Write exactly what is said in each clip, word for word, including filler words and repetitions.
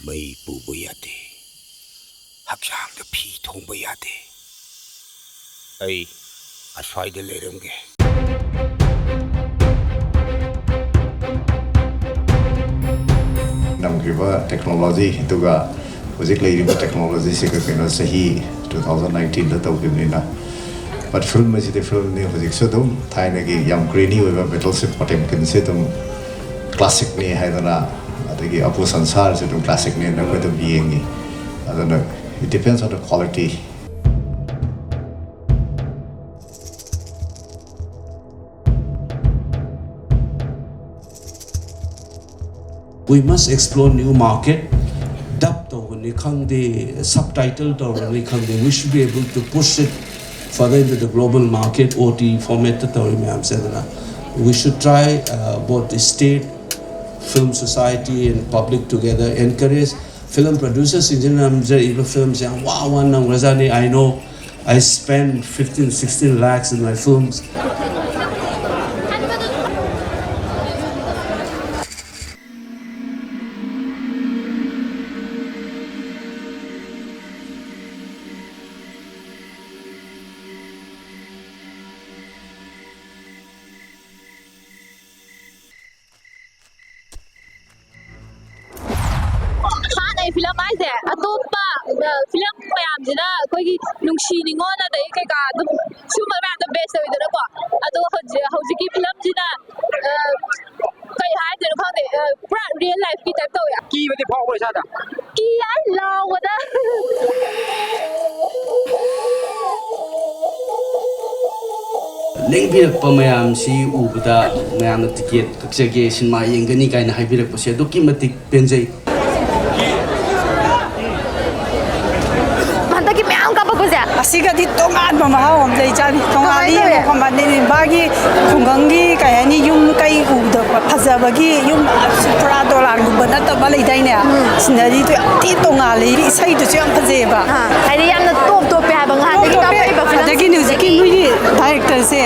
ꯃꯩ ꯄꯨꯕ ꯌꯥꯗꯦ, ꯍꯛꯆꯥꯡꯗ ꯐꯤ ꯊꯣꯡꯕ ꯌꯥꯗꯦ꯫ ꯑꯩ ꯑꯁ꯭ꯋꯥꯏꯗ ꯂꯩꯔꯝꯒꯦ꯫ ꯅꯝꯈ꯭ꯔꯤꯕ technology ꯑꯗꯨꯒ ꯍꯧꯖꯤꯛ ꯂꯩꯔꯤꯕ technologyꯁꯤꯒ ꯀꯩꯅꯣ ꯆꯍꯤ two thousand nineteenꯗ ꯇꯧꯈꯤꯕꯅꯤꯅ, but film ꯑꯁꯤꯗꯤ filmꯅꯤ꯫ ꯍꯧꯖꯤꯛꯁꯨ ꯑꯗꯨꯝ ꯊꯥꯏꯅꯒꯤ ꯌꯥꯝ grainy ꯑꯣꯏꯕ Battleship Potemkinꯁꯦ ꯑꯗꯨꯝ classicꯅꯤ ꯍꯥꯏꯗꯅ, ꯑꯗꯒꯤ ꯑꯄꯨ ꯁꯟꯁꯥꯔꯁꯦ ꯑꯗꯨꯝ classicꯅꯦꯅ ꯑꯩꯈꯣꯏ ꯑꯗꯨꯝ ꯌꯦꯡꯉꯤ꯫ ꯑꯗꯨꯅ it depends on the quality. We must explore new market. Dub ꯇꯧꯕꯅꯤ ꯈꯪꯗꯦ, subtitle ꯇꯧꯕꯅꯤ ꯈꯪꯗꯦ, we should be able to push it further into the global market, OTT formatꯇ ꯇꯧꯔꯤ ꯃꯌꯥꯝꯁꯦ꯫ ꯑꯗꯨꯅ we should try, uh, both the state, film society and public together, encourage film producerꯁꯤꯡꯁꯤꯅ ꯅꯝꯖꯔꯤꯕ filmꯁꯦ ꯌꯥꯝ ꯋꯥ ꯋꯥꯅ ꯅꯝꯈ꯭ꯔꯖꯥꯠꯅꯤ꯫ I know I spend fifteen, sixteen lakhs in my films. ꯍꯥꯟꯅꯩ film ꯍꯥꯏꯁꯦ ꯑꯇꯣꯞꯄ film ꯃꯌꯥꯝꯁꯤꯅ ꯑꯩꯈꯣꯏꯒꯤ ꯅꯨꯡꯁꯤ ꯅꯤꯉꯣꯟ ꯑꯗꯩ ꯀꯩꯀꯥ ꯑꯗꯨꯝ ꯁꯤꯒꯨꯝꯕ ꯃꯌꯥꯝꯗꯣ base ꯇꯧꯋꯤꯗꯅꯀꯣ꯫ ꯑꯗꯣ ꯍꯧꯖꯤꯛ, ꯍꯧꯖꯤꯛꯀꯤ filmꯁꯤꯅ, ꯑ, ꯀꯩ ꯍꯥꯏꯗꯣꯏꯅꯣ ꯈꯪꯗꯦ, ꯑ, ꯄꯨꯔꯥ real lifeꯀꯤ type ꯇꯧꯋꯦ꯫ ꯀꯤꯕꯗꯤ ꯐꯥꯎꯕ꯭ꯔꯣ ꯏꯁꯥꯗ? ꯀꯤ ꯍꯥꯏ ꯂꯥꯎꯕꯗ꯫ ꯂꯦꯡꯕꯤꯔꯛꯄ ꯃꯌꯥꯝꯁꯤ ꯎꯕꯗ ꯃꯌꯥꯝꯅ ticket ꯀꯛꯆꯒꯦ, ꯁꯤꯅꯦꯃꯥ ꯌꯦꯡꯒꯅꯤ ꯀꯥꯏꯅ ꯍꯥꯏꯕꯤꯔꯛꯄꯁꯦ ꯑꯗꯨꯛꯀꯤ ꯃꯇꯤꯛ ꯄꯦꯟꯖꯩ꯫ ꯍꯟꯗꯛꯀꯤ ꯃꯌꯥꯝ ꯀꯥꯞꯄꯛꯄꯁꯦ꯫ ꯑꯁꯤꯒꯗꯤ ꯇꯣꯉꯥꯟꯕ ꯃꯍꯥꯎ ꯑꯃ ꯂꯩꯖꯥꯠꯅꯤ꯫ ꯇꯣꯉꯥꯜꯂꯤ꯫ ꯀꯃꯥꯏꯅ ꯇꯧꯋꯦ? ꯌꯦꯡꯉꯣ, ꯈꯣꯡꯕꯥꯟ ꯅꯦꯅꯤꯡꯕꯒꯤ ꯈꯨꯡꯒꯪꯒꯤ ꯀꯩ ꯍꯥꯏꯅꯤ, ꯌꯨꯝ ꯀꯩ ꯎꯕꯗ ꯐꯖꯕꯒꯤ ꯌꯨꯝ ꯄꯨꯔꯥ ꯗꯣꯂꯥꯟꯒꯨꯝꯕ ꯅꯠꯇꯕ ꯂꯩꯗꯥꯏꯅꯦ? ꯎꯝ꯫ Sceneryꯗꯣ ꯌꯥꯝ ꯊꯤ ꯇꯣꯉꯥꯜꯂꯤ꯫ ꯏꯁꯩꯗꯨꯁꯨ ꯌꯥꯝ ꯐꯖꯩꯌꯦꯕ꯫ ꯑꯥ, ꯍꯥꯏꯗꯤ ꯌꯥꯝꯅ top ꯇꯣꯞꯄꯦ ꯍꯥꯏꯕ ꯉꯍꯥꯟꯗꯒꯤ top ꯇꯣꯞꯄꯦ꯫ ꯀꯥꯞꯄꯛꯏꯕ film ꯑꯗꯒꯤ ꯍꯧꯖꯤꯛꯀꯤ ꯁꯤꯡꯁꯤꯗꯒꯤ꯫ ꯅꯣꯏꯒꯤ directorꯁꯦ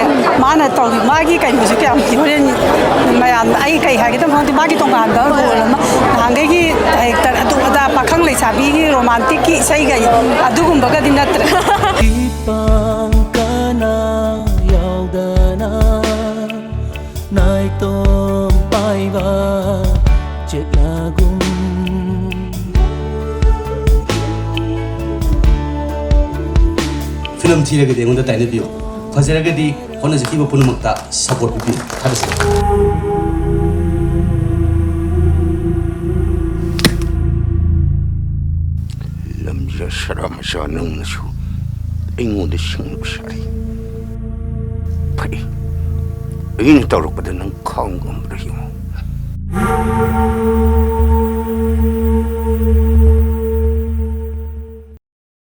ꯃꯥꯅ ꯇꯧꯔꯤ ꯃꯥꯒꯤ ꯀꯩꯅꯣꯁꯦ ꯀꯌꯥꯝ ꯍꯣꯔꯦꯟ ꯃꯌꯥꯝ ꯑꯩ ꯀꯩ ꯍꯥꯏꯒꯗꯕ ꯈꯪꯗꯦ꯫ ꯃꯥꯒꯤ ꯇꯣꯉꯥꯟꯕ role ꯑꯃ ꯅꯍꯥꯟꯈꯩꯒꯤ director ꯑꯗꯨ ꯑꯗꯥ ꯂꯩꯁꯥꯕꯤꯒꯤ ꯔꯣꯃꯥꯟꯇꯤꯛꯀꯤ ꯏꯁꯩꯒ ꯑꯗꯨꯒꯨꯝꯕꯒꯗꯤ ꯅꯠꯇ꯭ꯔꯦ꯫ ꯏꯄꯥꯡ ꯀꯅꯥ ꯌꯥꯎꯗꯅ ꯅꯥꯏꯇꯣꯝ ꯄꯥꯏꯕ ꯆꯦꯛꯂꯥꯒꯨꯝ꯫ ꯐꯤꯂꯝ ꯊꯤꯔꯒꯗꯤ ꯑꯩꯉꯣꯟꯗ ꯇꯥꯏꯅꯕꯤꯌꯨ, ꯐꯖꯔꯒꯗꯤ ꯍꯣꯠꯅꯖꯈꯤꯕ ꯄꯨꯝꯅꯃꯛꯇ ꯁꯄꯣꯔꯠ ꯄꯤꯕꯤꯌꯨ꯫ ꯊꯥꯒꯠꯆꯔꯤ꯫ ꯂꯝꯖꯥ ꯁꯔꯥ ꯃꯆꯥ ꯅꯪꯅꯁꯨ ꯑꯩꯉꯣꯟꯗ ꯁꯤꯡꯅꯕ ꯁꯥꯔꯤ꯫ ꯐꯩ, ꯑꯩꯅ ꯇꯧꯔꯛꯄꯗ ꯅꯪ ꯈꯥꯡ ꯉꯝꯕ꯭ꯔꯥ ꯌꯦꯡꯉꯨ꯫